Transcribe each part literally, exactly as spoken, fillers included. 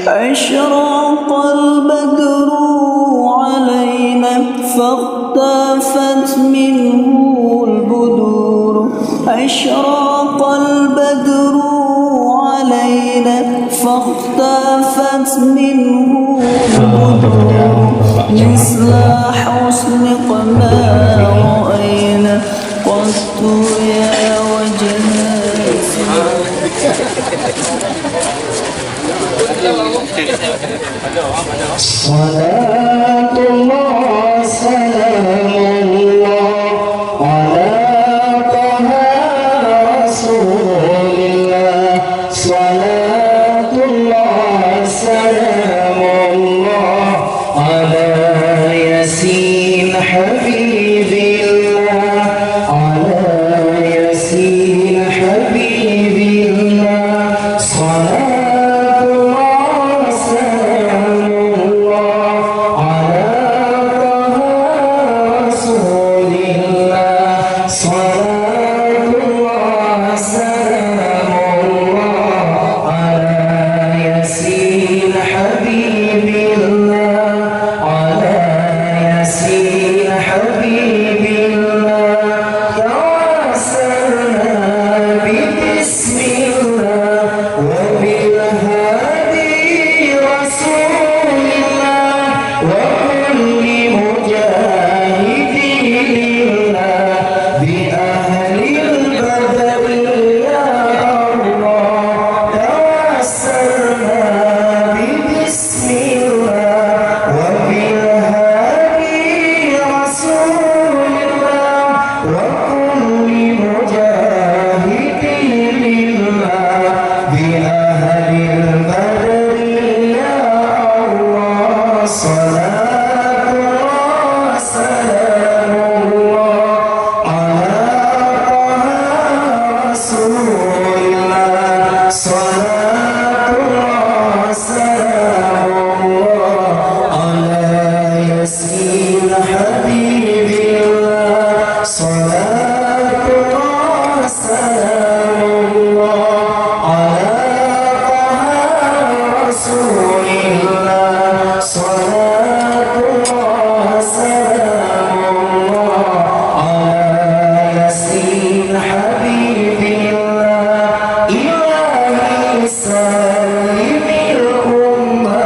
أشرق البدر علينا فاختفت منه البدور. أشرق البدر علينا فاختفت منه البدور. مثل حسنك ما رأينا قط يا وجه. صلاة الله سلام الله على طه رسول الله. صلاة الله سلام الله على ياسين حبيب الله، على ياسين حبيب الله. صلاة الله سلام الله على طه رسول الله. صلاة الله سلام الله على ياسين حبيب الله، على ياسين حبيب الله. توسلنا ببسم الله وبالهادي رسول الله وكل مجاهد لله بأهل البدر يا الله. توسلنا ببسم الله وبالهادي رسول الله وكل مجاهد لله بأهل البدر يا الله. صلاة الله سلام الله على طه رسول الله. صلاة الله سلام الله على ياسين حبيب الله. صلاة الله سلام الله على طه رسول الله. صلاة الله سلام الله على ياسين حبيب الله. إلهي سلم الأمة.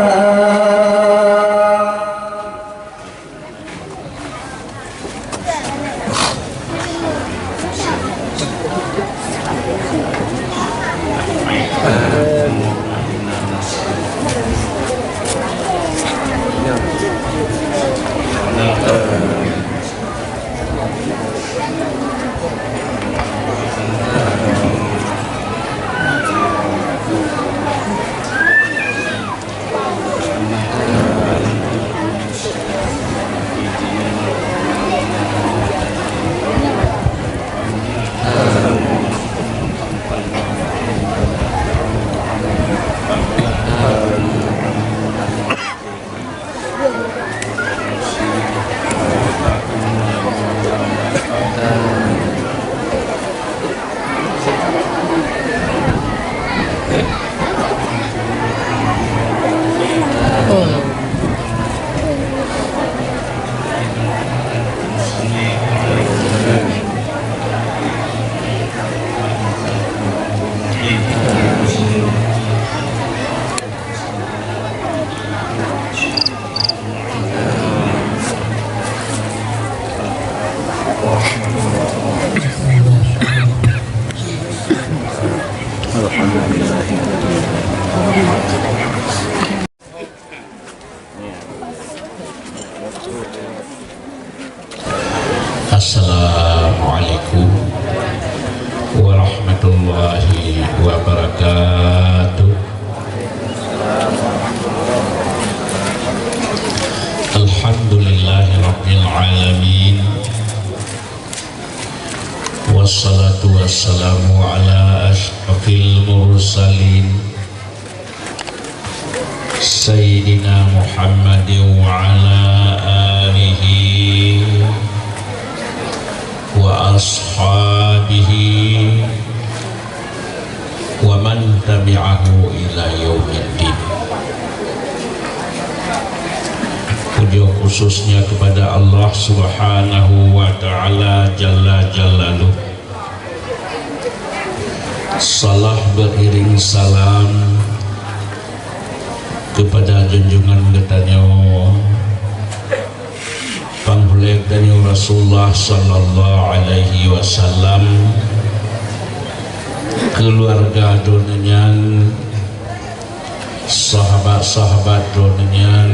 Assalamualaikum warahmatullahi wabarakatuh. Alhamdulillahirabbil alamin. Wassalatu wassalamu ala asyrafil mursalin, Sayyidina Muhammadin wa ala alihi wa ashabihi wa man tabi'ahu ila yaumiddin. khususnya kepada Allah Subhanahu wa Ta'ala Jalla Jalaluh. Salah beriring salam kepada junjungan geutanyoe, Panghulée geutanyoe Rasulullah sallallahu alaihi wasallam, keuluwarga droeneuh nyan, sahabat-sahabat droeneuh nyan,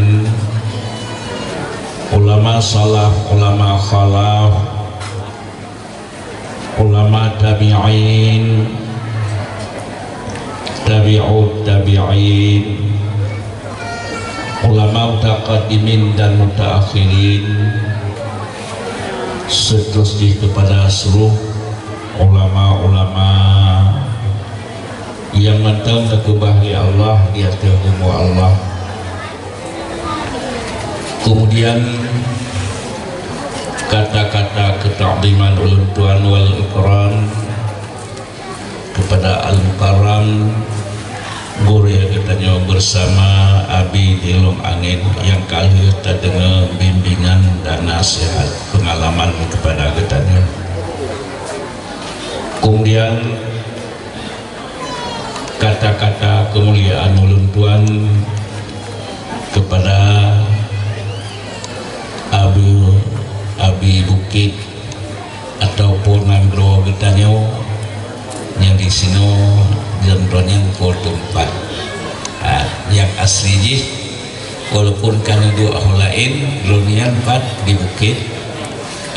ulama salaf, ulama khalaf, ulama tabi'in, tabi'ut tabi'in, ulama mutaqaddimin dan mutaakhirin, seterus jih kepada seluruh ulama-ulama nyang mantong teukeubah lé Allah di ateueh bumoe Allah. Kemudian, kata-kata keuta'ziman ulôn tuan wal ikram kepada Al-Mukarram, gurée geutanyoe bersama Abi di Lông Angén nyang ka lheueh tadeungoe bimbingan dan nasihat peungalaman kepada geutanyoe. Kemudian, kata-kata keumuliaan ulôn tuan kepada Abi, Abi Bukét ataupun nanggroe geutanyoe nyang di sinoe, lôn droe nyan po teumpat. Ha, nyang asli jih, walaupun ka neuduek ho laén, lôn nyan pat di Bukét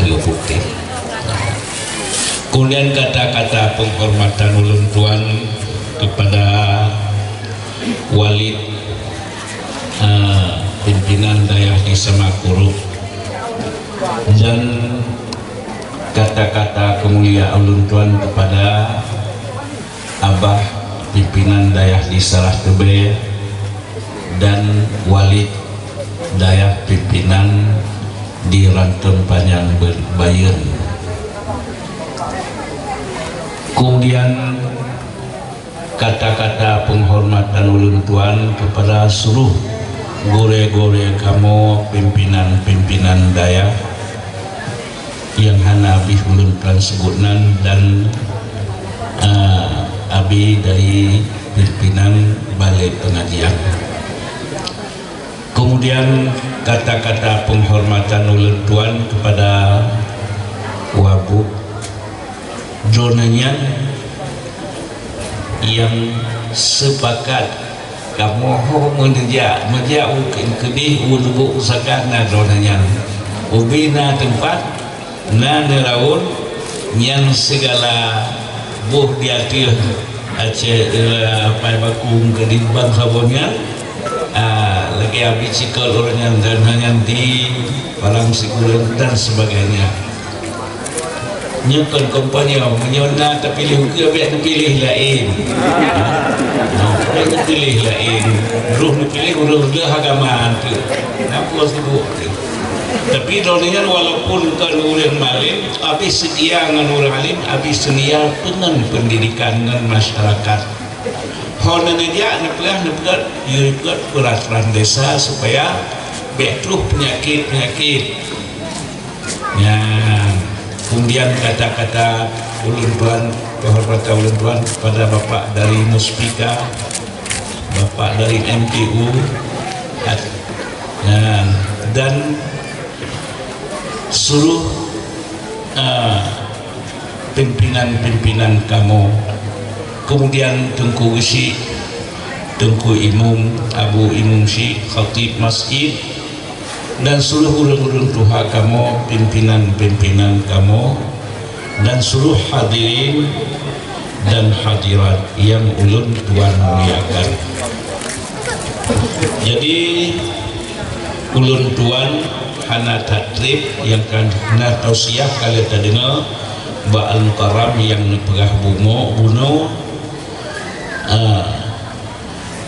Leuputéh. Kemudian kata-kata penghormatan ulôn tuan kepada Walid, eh, pimpinan dayah di Samakuru, dan kata-kata keumuliaan ulôn tuan kepada Abah pimpinan dayah di Sarah Teubée dan Walid dayah pimpinan di Ranton Panyang Be-, Bayeuen. Kemudian, kata-kata penghormatan ulôn tuan kepada seluruh gurée-gurée kamoe, pimpinan-pimpinan dayah nyang hana abéh ulôn tuan sebut nan dan, eh, Abi dari pimpinan balai pengajian. Kemudian, kata-kata penghormatan ulôn tuan kepada Wabu. Droeneuh nyan nyang sepakat kamoe ho meuneuja, meujak u keudeh u lubok pusaka na droeneuh nyan. Ubé na teumpat, na neuraun, nyan sigala boh di ateueh Aceh, eh, pai baku keudeh ban saboh nyan, ah, lagée Abi Cikot ureuëng nyan dan nyan di Palang Sigureng dan sebagainya. Nyoe kon kompanye, meunyoe na tapiléh ukeue, bék neupiléh laén. Nah, bék neupiléh laén. Roh neupiléh ureuëng lheueh agama tu. Napa sibuk tu? Tapi droeneuh nyan walaupun kon ureuëng malém, abéh seutia ngon ureuëng alim, abéh seutia ngon pendidikan ngon masyarakat. Hon neujak neupeugah, neupeugah, yue ikot peuraturan desa supaya bék troh peunyakét-peunyakét. Nyan, kemudian kata-kata ulôn tuan, kehormatan ulôn tuan kepada Bapak dari Muspika, Bapak dari M T U, nyan, dan seluruh, ah, pimpinan-pimpinan kamoe, kemudian Teungku Geuchik, Teungku Imum, Abu Imum Syik, Khatib Masjid, dan seluruh ureuëng-ureuëng tuha kamoe, pimpinan-pimpinan kamoe, dan seluruh hadirin dan hadirat nyang ulôn tuan muliakan. Jadi, ulôn tuan hana that treb nyang ka na tausiah ka lheueh tadeungoe bak Al-Mukarram nyang neupeugah bumoe bunoe. Ah,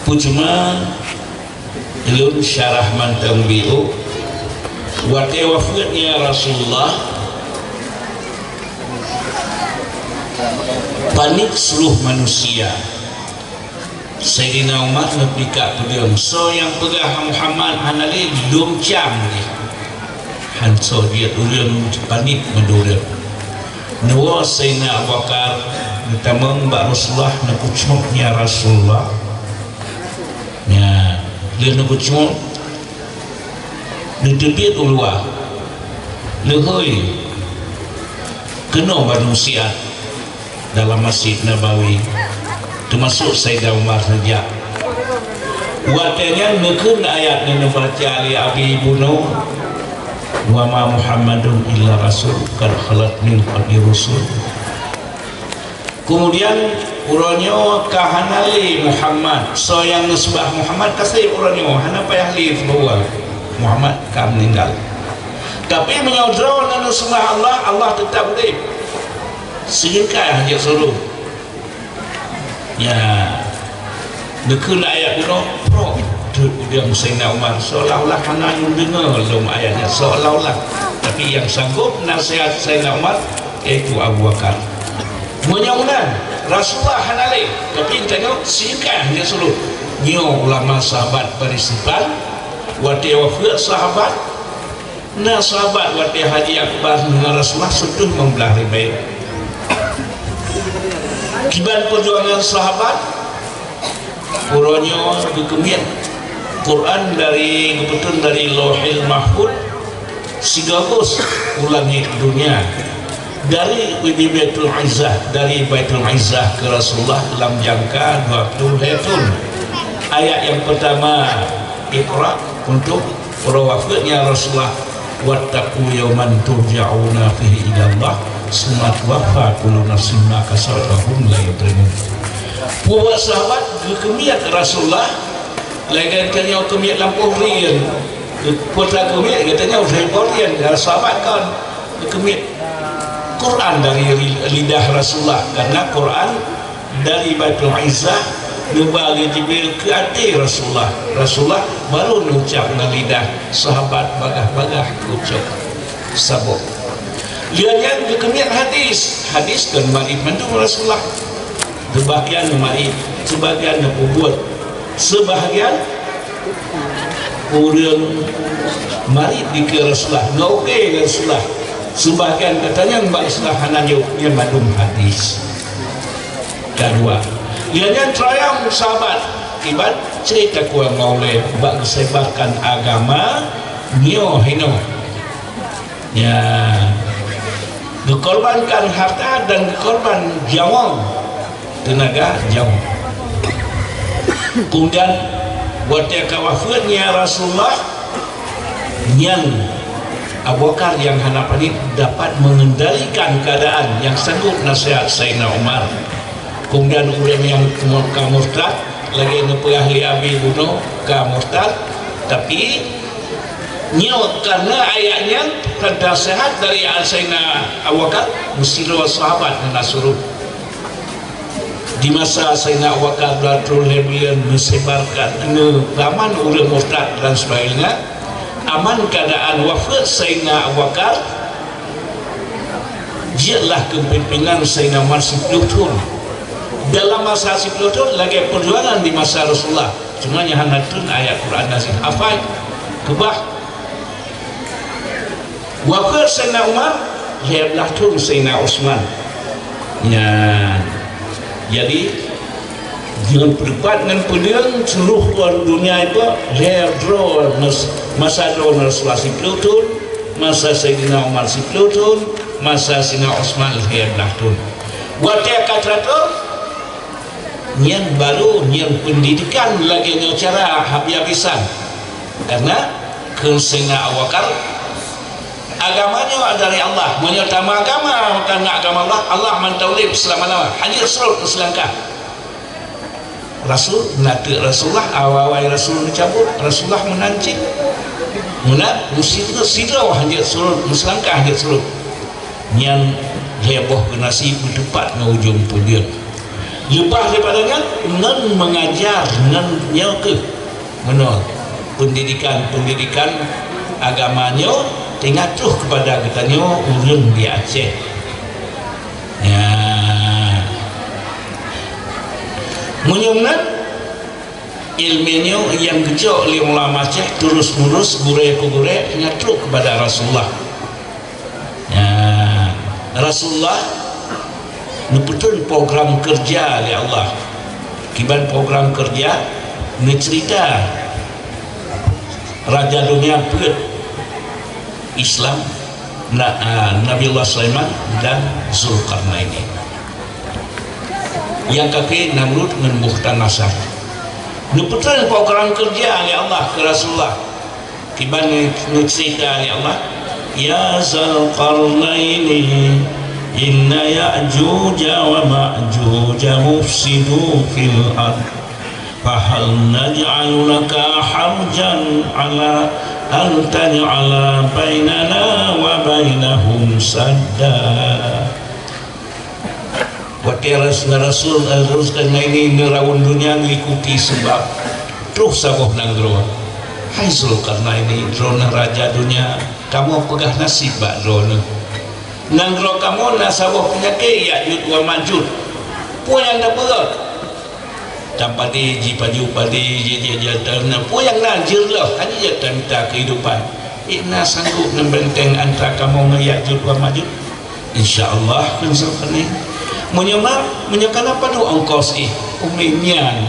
peue cuma lôn syarah mantong biôh, watée wafeuet nyan Rasulullah, panik seluruh manusia. Saidina Umar neupeudikat peudeueng, "Soe nyang peugah Muhammad hana lé, lôn cam jih." Han soe jeuet ureuëng panik mandum ureuëng. Neuwoe Saidina Abu Bakar, neutamong bak Rasulullah, neukucok, "Ya Rasulullah." Nyan, lheueh neukucok, neuteubiet u luwa. Leuhôi, keunoe bak neusiat dalam Masjid Nabawi, teumasok Saidina Umar neujak. Watée nyan neukheun ayat nyang neubaca lé Abi bunoe, "Wa ma Muhammadun illa rasul qad khalat min qablihi rusul." Kemudian, uroe nyoe ka hana lé Muhammad, soe nyang neuseubah Muhammad ka sép uroe nyoe, hana payah lé seubawa, Muhammad ka meuninggal. Tapi meunyoe droe na neuseubah Allah, Allah teutab udép. Seugeungkai hana jeuet surot. Ya, neukheun ayat bunoe, prok, teuk udeueng Saidina Umar, seolah-olah hana lôn deungoe lom ayat nyan, seolah-olah. Tapi nyang sanggob naseuhat Saidina Umar, yaitu Abu Bakar. Meunyoe meunan, Rasulullah hana lé, tapi tanyoe seugeungkai hana jeuet surot. Nyoe ulama sahabat barisan, watée wafeuet sahabat, na sahabat watée Haji Akbar ngon Rasulullah seutuh limong blaih ribée. Kiban peujuangan sahabat, uroe nyoe geukeumiet Quran dari, geupeutrön dari Lauhil Mahfuz, sigoe bus u langét dunia. Dari Baitul Izzah, dari Baitul Izzah keu Rasulullah lam jangka dua puluh lhée thon. Ayat nyang peutama, Iqra, untuk uroe wafeuet nyan Rasulullah, "Wattaqu yauman turja'una fihi ilallah, tsumma tuwaffa kullu nafsin ma kasabat wa hum la yuzlamun." Peubuet sahabat geukeumiet Rasulullah, lagée tanyoe keumiet lampôh rien. Peue takeumiet, geutanyoe lampôh rien, sahabat kon geukeumiet Quran dari ri-, lidah Rasulullah, karena Quran dari Baitul Izzah neuba lé Jibril keu até Rasulullah. Rasulullah baru neucab ngon lidah, sahabat bagaih-bagaih ucok saboh. Lheueh nyan geukeumiet hadis, hadis kon marit mandum Rasulullah. Seubahagian marit, seubahagian neupeubuet, seubahagian ureuëng marit dikeue Rasulullah, ngon ungke Rasulullah. Seubahagian geutanyong bak Rasulullah hana jaweueb, nyan mandum hadis. Kadua, lheueh nyan teurayong sahabat, iban cerita kuah maulée bak geusebarkan agama nyoe hinoe. Ya, geukorbankan harta dan geukorban nyawöng, teunaga nyawöng. Kemudian, watée ka wafeuet nyan Rasulullah, nyan Abu Bakar nyang hana panik dapat mengendalikan keadaan nyang sanggob naseuhat Saidina Umar. Kemudian ureuëng nyang ka murtad, lagée neupeugah lé Abi bunoe ka murtad, tapi nyoe karena ayat nyan ka naseuhat dari Saidina Abu Bakar, meusidroe sahabat hana surot. Di masa Saidina Abu Bakar dua puluh lhée buleuen meusebarkan, neuraman ureuëng murtad dan sebagainya, aman keadaan wafeuet Saidina Abu Bakar, jeuetlah keupimpénan Saidina Umar siploh thon. Dalam masa siploh thon lagée peujuangan di masa Rasulullah. Cuma nyan hana treun ayat Quran nazil. Afai, keubah. Wafeuet Saidina Umar, lhée blaih thon Saidina Utsman. Nyan. Jadi, ngon peureupat ngon peudeueng seuluruh ureuëng donya iba, lhée droe mas-, masa droe Rasulullah siploh thon, masa Saidina Umar siploh thon, masa Saidina Utsman lhée blaih thon. Watée ka teuratô, nyan baru nyan peundidikan lagée nyoe cara habis-habisan. Karena kheun Saidina Abu Bakar, agama nyoe dari Allah. Meunyoe tameuagama bukan agama Allah, Allah mantong udeb seulama-lama. Hana jeuet surot meuseulangkah. Rasul, na teuk Rasulullah, awai-awai Rasul meucabot, Rasulullah meunan cit. Meunan, sidroe hana jeuet surot, meuseulangkah hana jeuet surot. Nyan lhée boh generasi beuteupat ngon ujong peudeueng. Leupah daripada nyan, ngon mengajar, ngon nyoe keuh meunoe, pendidikan-pendidikan agama nyoe teuingat troh keupada geutanyoe ureuëng di Aceh. Ya. Meunyoe meunan, Iéleumé nyoe nyang geucok lé ulama Aceh terus-menerus, gurée keu gurée, nyang trok keupada Rasulullah. Ya, Rasulullah neupeutrön program keureuja lé Allah. Kiban program keureuja, neuceurita raja donya peuet Islam, na-, a, Nabiullah Sulaiman dan Zulkarnaini. Nyang kafé Namrud ngon Bukhtanasar. Neupeutrön program keureuja lé Allah keu Rasulullah. Kiban neuceurita lé Allah, "Ya Zulkarnaini, inna Ya'juja wa Ma'juja mufsidu fil ard." Fahal naj'alu laka harjan ala an taj'ala bainana wa bainahum sadda? Watée ras-, rasul, eh, Zulkarnaini neuraun donya ngeulikuti seubab troh saboh nanggroe. Hai Zulkarnaini, droeneuh raja donya, kamoe peugah naseb bak droeneuh. Nanggroe kamoe na saboh peunyakét Ya'juj wa Ma'juj. Peue nyang tapeugah? Tapadé, jipajoh padé, ji-, ji-, ji-, ta-, na peue nyang na jeuet lom, hana jeuet tamita keuhidupan. Ék na sanggob neubeunteng antara kamoe ngon Ya'juj wa Ma'juj? Insya Allah, kheun Zulkarnain. Meunyoe ma-, meunyoe kana padub ongkos jih, ume nyan,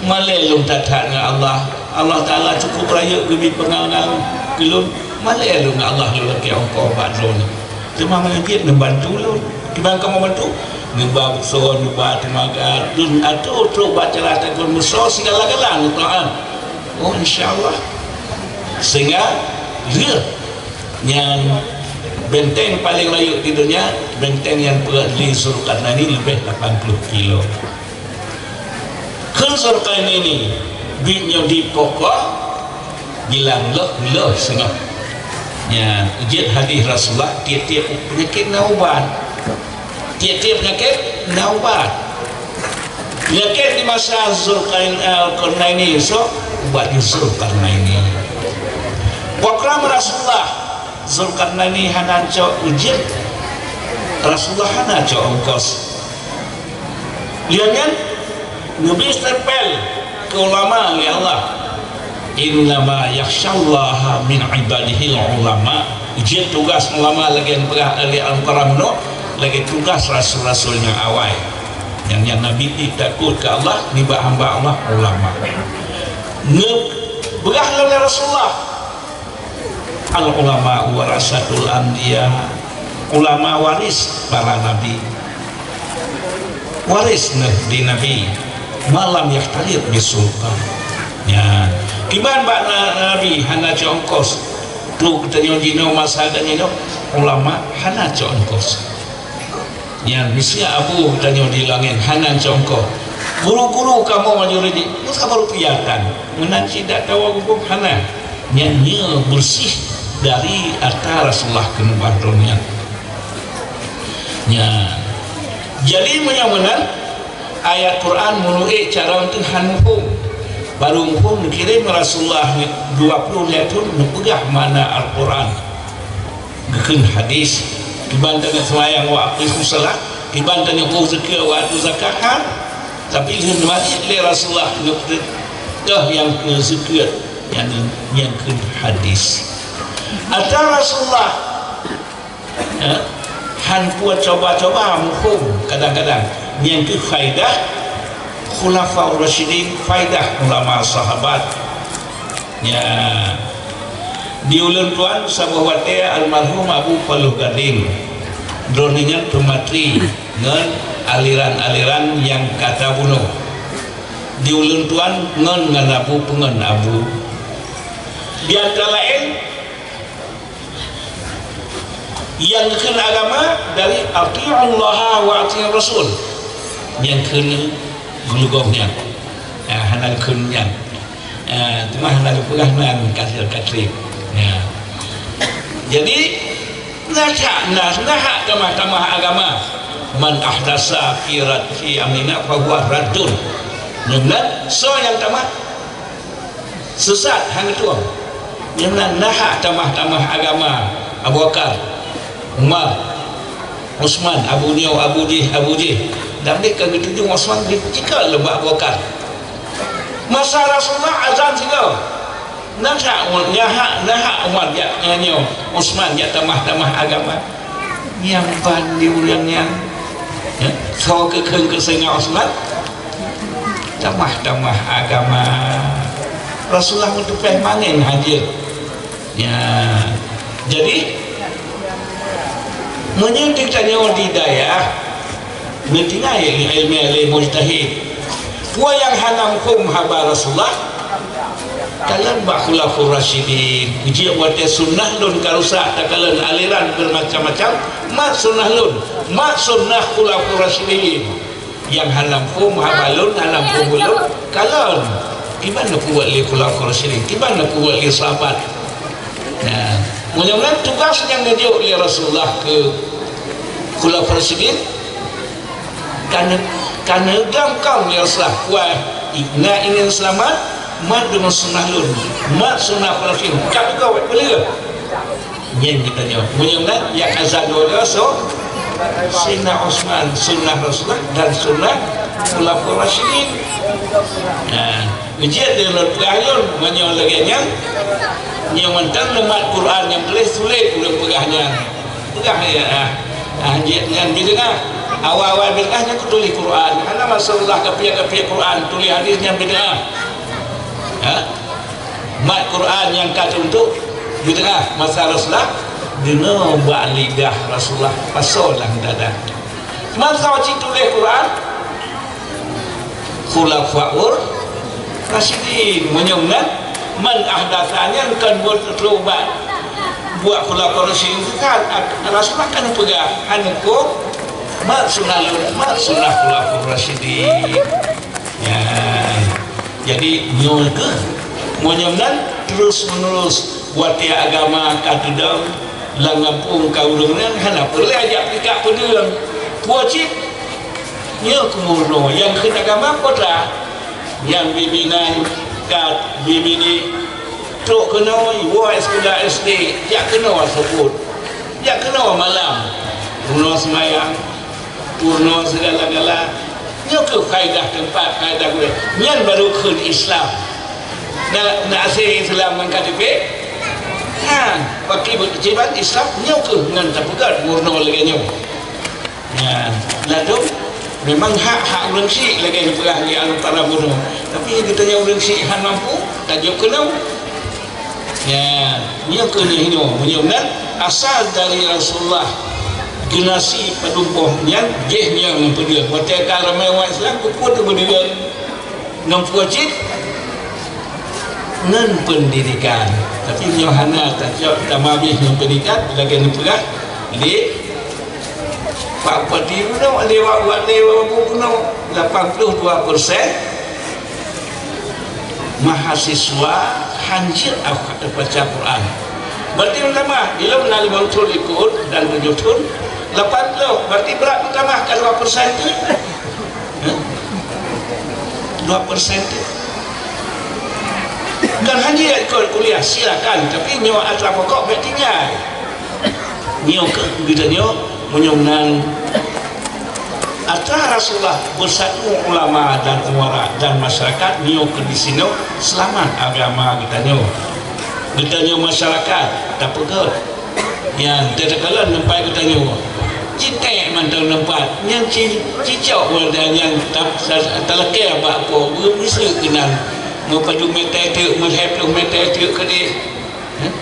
malée lôn that-that ngon Allah. Allah Taala cukup rayeuk geubri peunganan keu lôn, malée lôn ngon Allah lôn lakée ongkos bak droeneuh. Teuma meunyoe jeuet neubantu lôn, kiban kamoe bantu? Neuba beusoe, neuba teumaga, lôn atô trok bak cara takon beusoe sigala-gala neuteu'an. Oh, insya Allah. Sehingga lheueh nyan, benteng paleng rayeuk di donya, benteng nyang peuet lé Zulkarnaini leubeh lapan ploh kilo. Kheun Zulkarnaini, "Biet nyoe di pokok, bilang lheueh, lheueh singoh." Nyan, jeuet hadis Rasulullah, tiep-tiep peunyakét na ubat. Tiep-tiep peunyakét na ubat. Peunyakét di masa Zulkarnain-, eh, Karnaini, so, ubat di Zulkarnaini. Program Rasulullah, Zulkarnaini hana cok ujeuen, Rasulullah hana cok ongkos. Lheueh nyan, neubi stempel keu ulama lé Allah. "Innama yakhsyallaha min ibadihil ulama." Jeuet tugaih ulama lagée peugah lé Al-Quran bunoe, lagée tugaih rasul-rasul nyang awai. Nyang, nyang Nabi jitakot keu Allah, nibak hamba Allah, ulama. Neupeugah lé Rasulullah, "Al-ulama warasatul anbiya." Ulama waris para nabi. Waris neuh di nabi. "Ma lam yakhtalif bisultan." Ya. Kiban bak na-, nabi hana cok ongkos. Tu geutanyoe jinoe masa geutanyoe ulama hana cok ongkos. Nyan miseue abu geutanyoe di langét hana cok ongkos. Guru-guru kamoe majoritè meusaboh rupiah tan. Meunan cit dak tawa gubong hana. Nyan nyoe beureuséh dari ata Rasulullah keuneubah droe nyan. Nyan. Jadi meunyoe meunan, ayat Quran meunurot cara teuh han muphom. Baru muphom neukirém Rasulullah dua ploh lhèe thon neupeugah makna Al-Quran. Geukheun hadis, kiban tanyoe seumayang wa aqimus shalah, kiban tanyoe poh zakeuet wa atu zakah, ha? Tapi lheueh meunan lé Rasulullah geupeugah nyang keu zakeuet, nyang, nyang kheun hadis. Ata Rasulullah, eh, han pue cuba-cuba muphom kadang-kadang. Nyang keu faidah Khulafaur Rasyidin, faidah ulama sahabat. Ya. Di ulôn tuan saboh watèe almarhum Abu Paloh Gading. Droeneuh nyan peumatri ngon aliran-aliran nyang ka tabunoe. Di ulôn tuan ngon, ngon Abu peungon Abu. Di antara laén, nyang kheun agama dari atiullaha wa atiur rasul. Nyang kheun geulugong nyan. Ah, hana kheun nyan. Ah, teuma hana geupeugah nan kafir-kafir. Ya. Jadi, na hak, na, na hak tamah-tamah agama. "Man ahdasa fi rad-, fi amrina fahuwa raddun." Nyan, soe nyang tamah? Sesat, hana tueng. Nyan na hak tamah-tamah agama Abu Bakar, Umar, Usman, Abu nyoe, Abu jih, Abu jih. Dan deh ka geutuju Usman dipeucikal lé bak Abu Bakar. Masa Rasulullah azan sigoe. Na hak Umar, na hak, na hak Umar jak, eh, nyoe, Utsman jak tamah-tamah agama. Nyang ban di ureueng nyan, ya, soe keu kheun keu Saidina Utsman? Tamah-tamah agama. Rasulullah meuteupéh mangén hajat. Ya. Jadi, meunyoe geutanyoe di dayah, meutinggai ilmu lé mujtahid. Peue nyang hana muphom haba Rasulullah, kalon bak Khulafaur Rasyidin. Jeuet watée sunnah lôn ka rusak, takalon aliran bermacam-macam, mat sunnah lôn, mat sunnah Khulafaur Rasyidin. Nyang hana muphom haba lôn, hana muphom ulôn, kalon. Kiban na peubuet lé Khulafaur Rasyidin, kiban na peubuet lé sahabat. Nah, meunyoe tugas nyang geujok lé Rasulullah keu Khulafaur Rasyidin, ka ne-, ka neudong kong lé Rasulullah, wah, na ingin seulamat, mat deungon sunnah lôn, mat sunnah Khulafaur Rasyidin. Ka beugawat peuleueh. Nyan geutanyoe. Meunyoe nyan, nyang azan dua belas, so, Saidina Utsman, sunnah Rasulullah dan sunnah Khulafaur Rasyidin. Nah, ujian dia lôn peugah lôn, meunyoe lagée nyan, nyoe mantong neumat Quran nyang tuléh sulet ureuëng peugah nyan. Peugah ya, ah, ah, jeuet nyan bid'ah. Awai-awai bid'ah nyan kutuléh Quran. Hana Rasulullah kapiek-kapiek Quran, tuléh hadis nyan bid'ah. Ha? Mat Quran nyang ka teuntu bid'ah masa Rasulullah, deungoe bak lidah Rasulullah, pasoe lam dada. Masa cit tuléh Quran, Khulafaur Rasyidin. Meunyoe nyan, man ahdatsa nyan kon buet trok bak buet Khulafaur Rasyidin, kan Rasulullah kan peugah, "Hana ko mat sunnah lôn, mat sunnah Khulafaur Rasyidin." Ya. Jadi, nyoe keuh, meunyoe nan terus-menerus watée agama ka teudong lam gampông ka ureuëng nyan hana peureulée jak peukat peudeueng. Peue cit? Nyoe keumeurunoe nyang kheun agama kota. Nyang bibi nan ka bibi ni trok keunoe, woe sikula S D, jak keunoe seupôt. Jak keunoe malam. Runoe seumayang, purnoe segala-gala. Nyoe keuh faedah teumpat, faedah gurée. Nyan baru kheun Islam. Na, na asai Islam ngon K T P? Nyan, pakri beuciban Islam, nyoe keuh ngon tapeugah murnoe lagée nyoe. Nyan, ladôm memang hak, hak ureuëng syik lagée geupeugah lé Al-Qur'an bunoe. Tapi geutanyoe ureuëng syik hana mampu, tajok keunoe. Ya, nyoe keuh nyoe, meunyoe nan asal dari Rasulullah, generasi padum boh nyan, jih nyang peudeueng. Watée ka ramé umat Islam, keupeue teuh peudeueng? Ngon peue cit? Ngon pendidikan. Tapi nyoe hana tacok tamabih ngon pendidikan, lagée neupeugah lé Pak Bupati bunoe, lé Wak, lé Wak Bu bunoe, lapan puluh dua persen mahasiswa hanjeuet baca Quran. Berarti meutamah, ilôn na limong thon likot dan tujoh thon, lapan ploh. Berarti brat meutamah ka dua persen tu. Hah? Dua persen tu. Kan hanjeuet ikot kuliah, silakan. Tapi nyoe atra pokok bèk tinggai. Nyoe keuh geutanyoe meunyoe nan atra Rasulullah beusatu ulama dan umara dan masyarakat nyoe keuh disinoe seulamat agama geutanyoe. Geutanyoe masyarakat tapeugöt nyan teukalon teumpat geutanyoe. Jiték mantong teumpat nyan ci-, cicok wadah nyang ta-, ta-, talakée bak po geumiseue keunan meupadu mètè teuk, meulhèe ploh mètè teuk keudeh. Hah?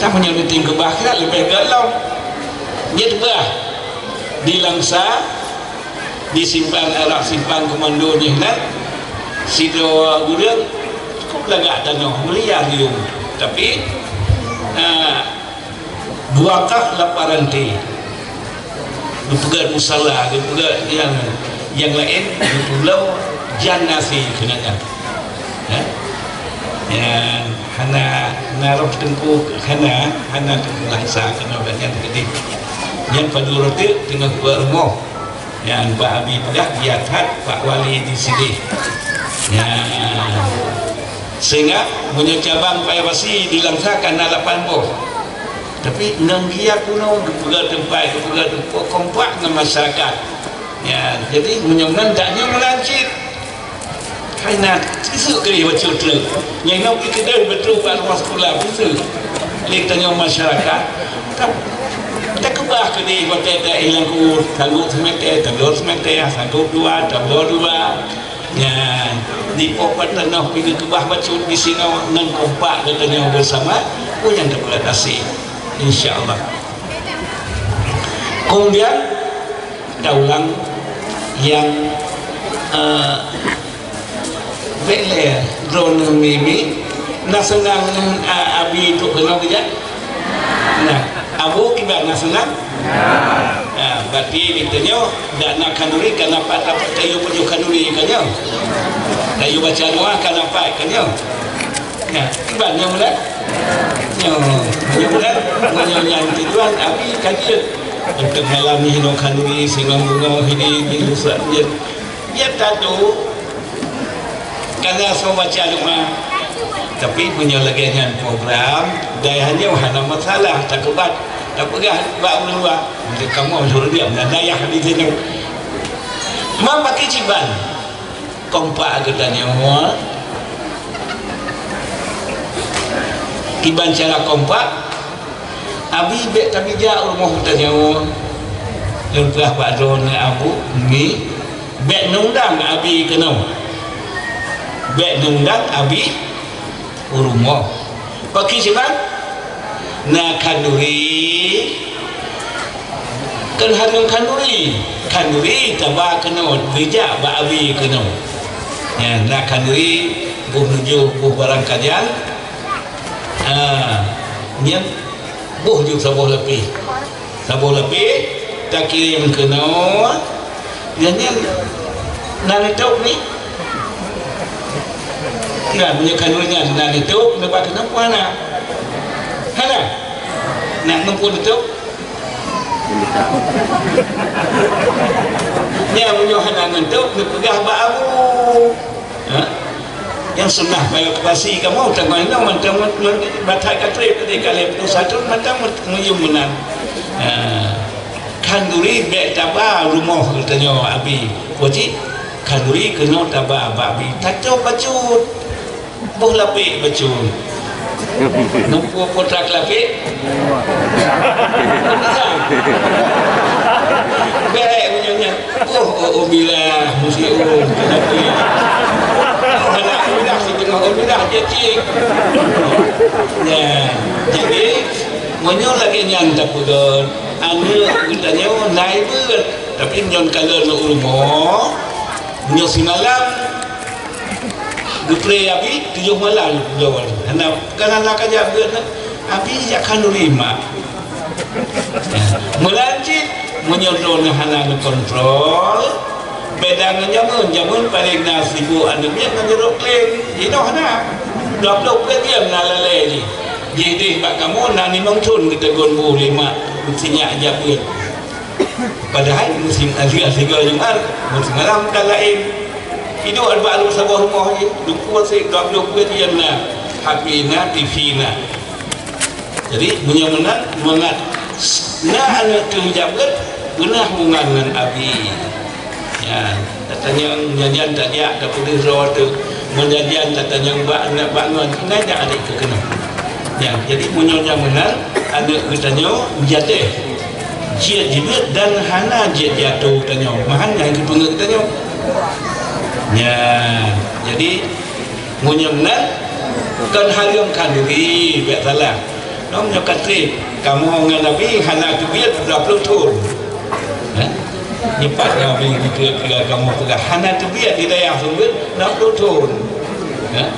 Sama nyoe neutem keubah kira leubeh gèt lom. Jeuet bah di Langsa, di simpang Arab, simpang Komando nyoe nan, sidroe gurèe cukup lagak tanoh, mulia riung. Tapi, ah, dua kah lapan ranté. Geupeugöt musala, geupeugöt nyang, nyang laén, geupeulom jan nasi keunan nyan. Ya? Nyang hana, hana roh teungku, hana, hana teungku Langsa keunoe nyan keudeh. Nyan padub rot teuk teungoh bak rumoh. Nyan bak Abi peugah, jeuet that bak wali di sideh. Nyan. Sehingga meunyoe cabang Paya Basi di Langsa ka na lapan boh. Tapi ngon giat bunoe geupeugöt teumpat, geupeugöt teumpat kompak ngon masyarakat. Ya, jadi meunyoe nan dak nyoe meunan cit. Hai na, peue keuh bacut treuk. Nyang nyoe pih keudeh beutôi bak rumoh sikula, peue. Lé tanyoe masyarakat, ta-, takeubah keudeh watèe taéh lam kuweueh, sanggob seumètè, tabloe seumètè, sanggob dua, tabloe dua. Nyan, di poh pat tanoh pih geukeubah bacut disinoe ngon kompak geutanyoe beusama, peue nyang teupeue até. Insya Allah. Kemudian, taulang nyang, eh, bèk lé droeneuh mi-mi, na seunang, eh, Abi trok keunoe keujak? Nah, Abu kiban na seunang? Nah, berarti di tanyoe dak na khanduri, ka na pat, tayoe pajoh khanduri ka nyoe. Tayoe baca doa ka na pat ka nyoe. Nah, kiban nyang mudah? Nyoe, nyang mudah, meunyoe nyang tujuan Abi ka jeuet. Untuk malam ni hinoe khanduri, singoh beungoh hini di lusa jeuet. Ya, tantu. Kana soe baca doa. Tapi meunyoe lagèe nyan program, dayah nyoe hana masalah, takeubah, tapeugah bak ureueng luwa. Untuk kamoe suruh diam, dan dayah di sinoe. Ma pakai ciban. Kompak geutanyoe. Kiban cara kompak, Abi bèk tabijak u rumoh geutanyoe. Lôn peugah bak droeneuh Abu, mi, bèk neundang Abi keunoe. Bèk neundang Abi u rumoh. Pakri siban? Na khanduri. Kon hareuem khanduri. Khanduri taba keunoe, geujak bak Abi keunoe. Nyan, na khanduri, boh nujoh, boh barang kajan. Ha, nyan boh ju saboh lapéh. Saboh lapéh takirém keunoe. Nyan, nyan na neutôb ni. Nah, meunyoe khanduri nyan na neutôb, neuba keunoe peue hana? Hana? Na muphom neutôb? Nyan meunyoe hana neutôb, neupeugah bak Abu. Ha? Nyang sunnah bayeue keu pasi kamoe, teuma inoe mantong, mantong batai ka trép, tadi ka lhèe ploh satu mantong meuyum meunan. Ha. Khanduri bèk taba rumoh geutanyoe Abi. Wajéb khanduri keunoe taba bak Abi. Tacok bacut. Boh lapéh bacut. Neupue putra keulapéh. Bèk meunyoe nyan. Oh, oh, oh, bila musliun keulapéh. Anak muda siteungoh, oh, muda jeuet cit. Nyan. Jadi, meunyoe lagèe nyan tapeugah, aneuk geutanyoe na ié beuet. Tapi meunyoe kalon u rumoh, meunyoe simalam, geupré Abi tujoh malam, hana, kan hana ka jak beuet, Abi jak khanduri mak. Meunan cit, meunyoe droeneuh hana neukontrol, beda ngon jameun, jameun paléng na sibuk aneuk miet ngon jaroe kleng, jinoe na. Dua ploh peuet jeuem na lalè jih. Jih deh bak kamoe na limong thon geuteugon bu lé mak, meusinyak jak beuet. Padahai musim azia sigoe Jumat, musim malam ka laén. Iduek bak lôn saboh rumoh jih, lumpur sép dua ploh peuet jeuem na, H P na, T V na. Jadi, meunyoe meunan, mangat na aneuk teuh jak beuet, beunah hubungan ngon Abi. Nyan, tatanyong nyan-nyan tajak, tapeudeuh droe teuh. Meunyan-nyan tatanyong bak aneuk bak ngon, nyan jak aneuk teuh keunoe. Nyan, jadi meunyoe nyan meunan, aneuk geutanyoe jateh. Jeuet jibeuet dan hana jeuet jiatoe geutanyoe. Mahan nyang geupeungeut geutanyoe. Nyan, jadi, meunyoe meunan, kon hareuem khanduri, bèk salah. Nyoe nyoe ka trép, kamoe ngon Abi hana teubiet dua ploh thon. Eh? Nyoe pat Abi dikeue-keue kamoe peugah hana teubiet di dayah Sumbeuen dua ploh thon. Eh?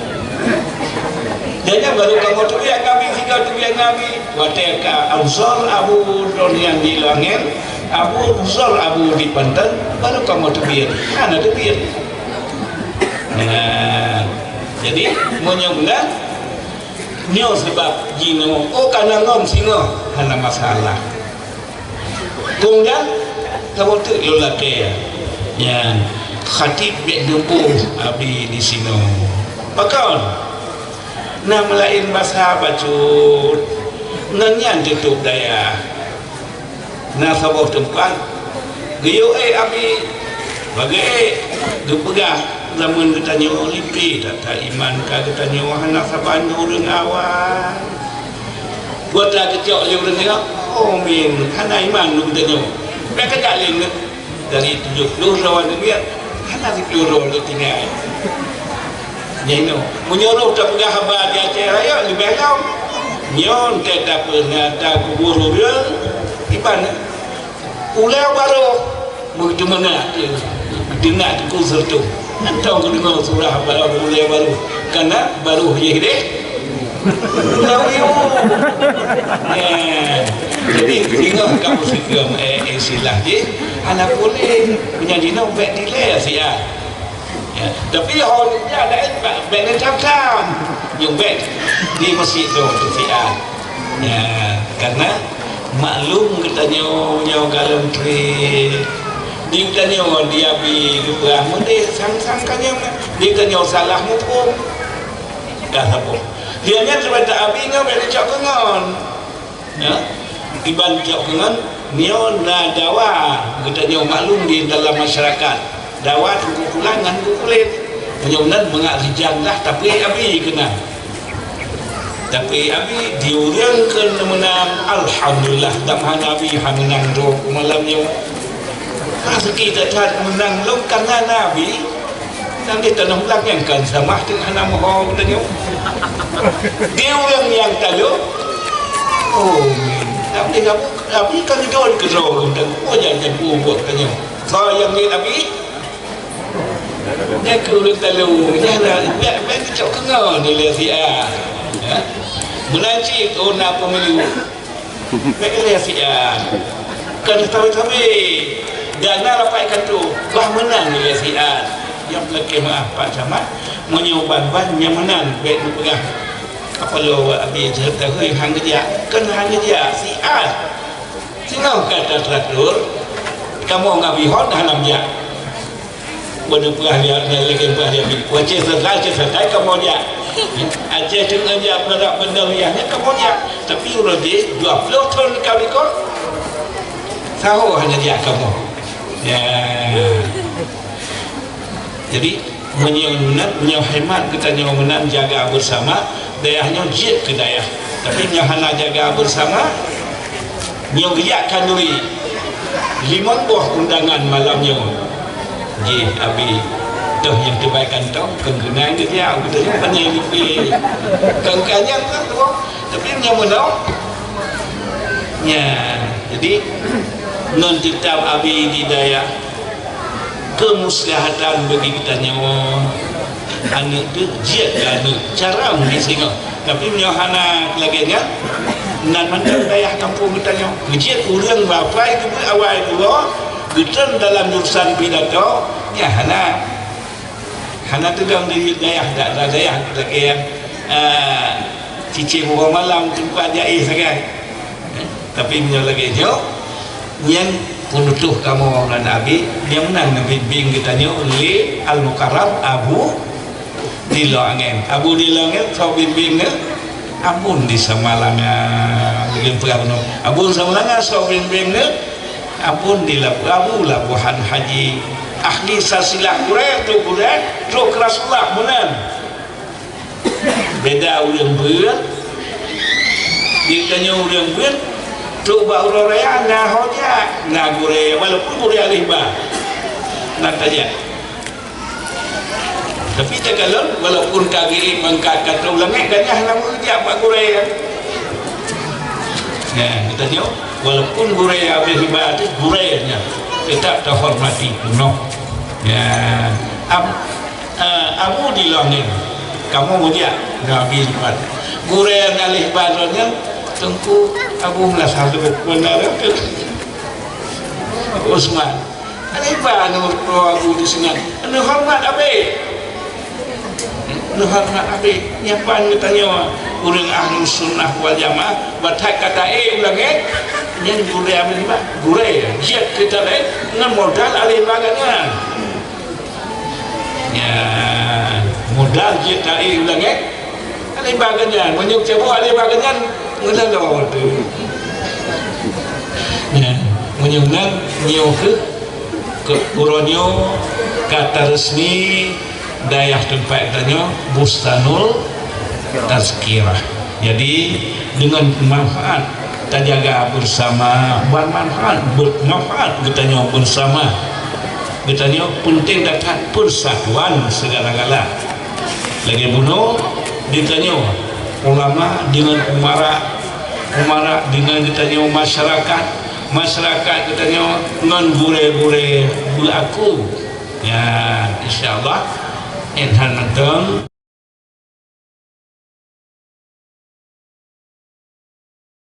Dan nyan baru kamoe teubiet ngon Abi, sigoe teubiet ngon Abi. Watèe ka Ansor Abu droeneuh di Leuangèn, Abu Ansor Abu di Panton, baru kamoe teubiet. Hana teubiet. Nah, jadi, meunyoe meunan, nyoe sabab jinoe, oh, ka na ngom singoh, hana masalah. Kong nyan, saboh teuk lôn lakèe. Nyan, khatib bèk neuboh Abi disinoe. Pakon? Na meulaén basa bacut. Ngon nyan teutôb dayah. Na saboh teumpat, geuyue ék Abi, bagaih ék, geupeugah, Zaman geutanyoe lipée that-that iman ka geutanyoe hana saban ngon ureuëng awai. Buet lagée cok lé ureuëng nyoe, oh min, hana iman lé geutanyoe. Bèk kajak lé nyoe dari tujoh ploh droe nyoe, hana siploh droe lé tinggai. Nyan inoe, meunyoe roh tapeugah haba di Aceh Raya leubeh lom. Nyoe teuh tapeuna takubur ureuëng iban. Ulée barô meuteumeunak teuh, meuteumeunak teuh ku seureutoh. Mantong kudeungoe surah barô ulée barô, kana barô jih deh. Ulée uyueng. Ya. Jadi singoh kamoe sigoe, eh, istilah jih hana puléh. Meunyoe jinoe bèk dilée siat. Ya, tapi ho nyan laén bak, bèk neucam-cam. Nyang bèk di meuseujid tu siat. Ya, karena maklum geutanyoe nyoe galom treb. Di geutanyoe di abi geupeugah meudeh sang-sang ka nyoe. Di geutanyoe salah muphom. Ka saboh. Dia nyan seubab abi ngon bèk neucok keu ngon. Ya, iban cok keu ngon, nyoe na dawa geutanyoe maklum di dalam masyarakat. Dawa teungku tulang ngon teungku kulét. Meunyoe nan mangat rijang lah, tapi abi keunan. Tapi abi di ureuëng keu meunang, alhamdulillah, dan hana abi hana meunang droe malam nyoe. Rezeki that-that meunang lom karena na abi. Nyan di tanoh blang nyan kan samah teuh hana meuho geutanyoe. Di ureuëng nyang talo, oh, tapi kamu, tapi kan idol keudroe geutanyoe. Oh, jangan buet geutanyoe. Soe nyang ngieng abi? Nyan keu ureuëng talo, nyan lah, nyan, nyan keucok keungoe nilai si A. Ya. Meunan cit, oh, na pemilu. Bèk ilée siat. Kon sabe-sabe. Dana rapat kanto, bah meunang ilée siat. Nyang lakée meuah Pak Camat, meunyoe ban-ban nyang meunan bèk neupeugah. Apa lo abi jeuet tahui han geujak? Kon han geujak, siat. Singoh ka tateuatur, kamoe ngon abi hon hana meujak. Beuneupeugah liat, lagée peugah liat. Wacée seutai, Aceh seutai kamoe jak. Aceh teungoh jak beurak beuneuh yah nyan kamoe jak. Tapi uroe jih dua ploh thon ka likot. Saho hana jak kamoe. Ya. Jadi, meunyoe meunan, meunyoe hemat geutanyoe meunan jaga beusama, dayah nyoe jeuet keu dayah. Tapi nyoe hana jaga beusama, nyoe geujak khanduri limong boh undangan malam nyoe. Jih, abi, toh nyang teubai kantong, kon keunan geujak, beutôi nyoe hana lipée. Kon kanyang kan, tapi nyoe meunoe. Nya, jadi, ngon teutab abi di dayah, kemuslihatan bagi geutanyoe. Aneuk tu jeuet keu aneuk, cara meunan singoh. Tapi meunyoe hana lagée nyan, nan mantong dayah gampông geutanyoe. Jeuet ureuëng bapai geubeuet awai dua, geutrön dalam jurusan pidato, nyan hana. Hana teudong di dayah, dak dayah lagée, eh, cicém uroe malam teumpat jai sagai. Tapi meunyoe lagée nyoe, nyan peunutôh kamoe ngon abi, nyang meunan neubimbéng geutanyoe lé Al-Mukarram Abu Dilo Angén. Abu Dilo Angén soe bimbéng nyoe? Abon di Samalanga. Lagée peugah bunoe. Abon Samalanga soe bimbéng nyoe? Abon di Labu-, Abu Labuhan Haji. Ahli silsilah gurée, trok gurée, trok keu Rasulullah meunan. Beda ureuëng beuet, di tanyoe ureuëng beuet, trok bak uroe raya na ho jak, na gurée, walaupun gurée alih ba. Na tajak. Tapi takalon, walaupun ka geuék mangkat ka trok langét, ganyah na meujak bak gurée. Nah, geutanyoe, walaupun gurée alih ba teuh gurée nyan, tetap tahormati peunoh. Ya, am-, Eh, Abu Dilo Angén, kamoe meujak ngon abi lipat. Gurée alih ba droeneuh, Teungku Abu Meulasalueb, beuna rot Usman. Alih ba ngon Abu di sinan. Neuhoreumat abée. Neuhoreumat abée. Nyan ban geutanyoe ureuëng Ahlussunnah Waljamaah, bah that ka taék u langét, nyan gurée alih ba. Gurée, jeuet keu taék ngon modal alih ba geuh nyan. Ya, modal jeuet taék u langét, alih ba geuh nyan. Meunyoe cabok alih ba geuh nyan, meulaloe teuh. Ya, meunyoe nan, nyoe kheueh keu uroe nyoe ka tareusmi Dayah teumpat geutanyoe Bustanul Tazkirah. Jadi, deungon manfaat tajaga beusama, ban manfaat, be-, manfaat geutanyoe beusama. Geutanyoe peunteng that-that persatuan sigala-gala. Lagèe bunoe, geutanyoe ulama deungon umara, umara deungon geutanyoe masyarakat, masyarakat geutanyoe ngon gurèe-gurèe beuaku. Ya, insya Allah, insan mantong.